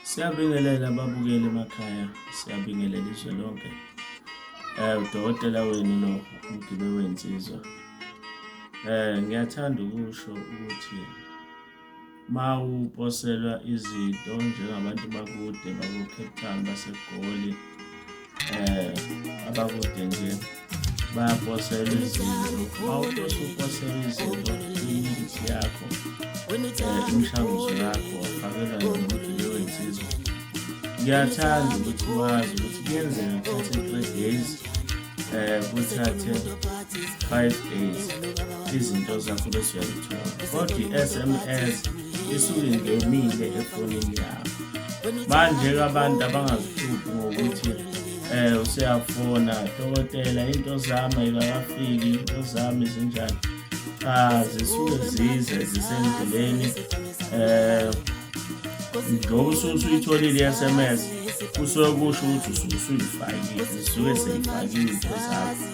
Siyabingelela ababukeli emakhaya, siyabingelela izwe lonke. Udokotela wenu lo uMgibe wensizwa. Ngiyathanda ukusho ukuthi mawuposelwa izinto njengabantu bakude bako-Cape Town, baseGoli, abakude nje bayaposela izinto. Mawuposa uposela izinto imithi yakho, imishanguzo yakho wafakelwa noMgibe wensizwa. Ngiyathanda ukuthi wazi ukuthi kuyenzeka kuthathe 3 days, kuthathe 5 days, izinto zakho bese uyayithola, kodwa i-SMS isuke ingenile efonini yakho. Manje-ke abantu abangazihluphi ngokuthi useyafona, "Dokotela, into zami ayikakafiki, into zami zinjani?" Cha, zisuke zize zisendleleni. Ngoba usuke usuyitholile i-SMS, kusuke kusho ukuthi usuke usuyifakile, zisuke seyifakiwe into zakho,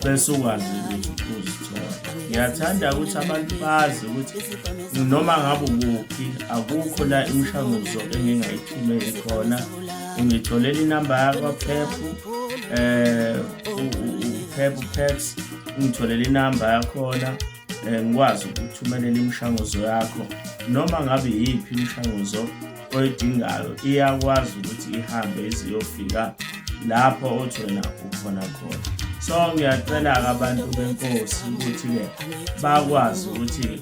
bese ukwazi ukuthi uzithole. Ngiyathanda ukuthi abantu bazi ukuthi noma ngabe ukuphi, akukho la imishanguzo engingayithumeli khona. Ungitholela inamba yakwa-Pep, uPep Pax, ungitholela inamba yakhona, ngikwazi ukuthumelela imishanguzo yakho. Noma ngabe iyiphi imishanguzo oyidingayo, iyakwazi ukuthi ihambe ize iyofika lapho othi wena ukhona khona. So ngiyacela-ke abantu benkosi ukuthi-ke bakwazi ukuthi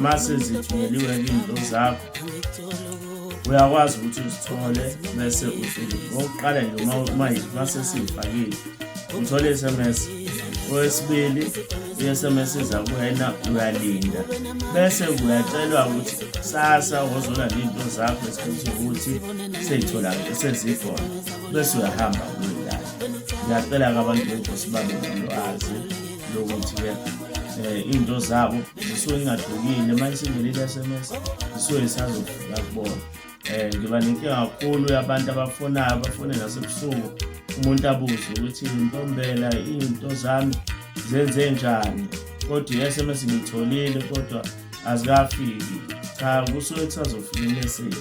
mase zithunyeliwe iy'nto zakho, uyakwazi ukuthi uzithole bese okokuqala nje uma mase siyifakile, uthole i-SMS. Okwesibili, i-SMS iza kuwena, uyalinda, bese uyatshelwa ukuthi kusasa wozolanda iy'nto zakho esikhathi sokuthi sey'tholakele, sezikhona, bese uyahamba kuyilanda. Ngiyacela-ke abantu benkosi babe nolwazi lokuthi-ke iy'nto zabo zisuke ingadukile. Uma isingenile i-SMS, zisuke zisazofika kubona. Ngiba nenkinga kakhulu yabantu abafonayo, bafone nasebusuku, umuntu abuze ukuthi, "Ntombela, iy'nto zami zenze njani? Kodwa i-SMS ngiyitholile, kodwa azikafiki." Cha, kusuke kusazofika imeseji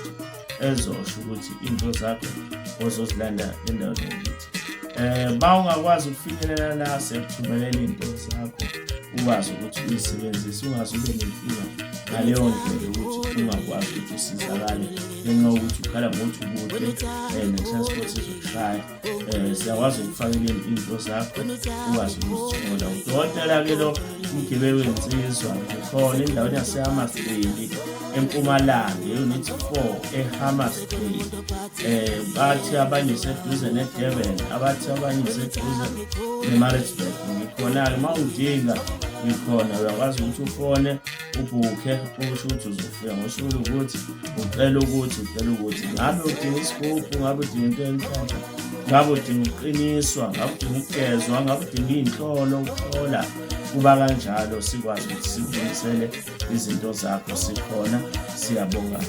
ezosho ukuthi iy'nto zakho ozozilanda endaweni yokuthi ba ungakwazi ukufinyelela la, siyakuthumelela iy'nto zakho, ukwazi ukuthi uyisebenzise, ungaze ube nenkinga ngaleyo ndlela ukuthi ungakwazi ukuthi usizakale ngenxa yokuthi ukhala ngokuthi ukude ne-transport izokushaya. Siyakwazi ukufakela iy'nto zakho, ukwazi ukuzithola. Udokotela-ke lo uMgibe wensizwa, ngikhona endaweni yaseHammarsdale, eMpumalanga, e-Unit 4 eHammarsdale. Bathi abanye iseduze neDurban, abathi abanye iseduze neMaritzburg. Ngikhona-ke, uma ungidinga ngikhona. Uyakwazi ukuthi ufone, ubhukhe, usho ukuthi uzofika ngosuku ukuthi ucela ukuthi ucela ukuthi ngabe udinga isigubhu, ngabe udinga into enhlanhla, ngabe udinga ukuqiniswa, ngabe udinga ukugezwa, ngabe udinga iy'nhlolo, ukuhlola, kuba kanjalo, sikwazi ukuthi sikulungisele izinto zakho. Sikhona, siyabonga.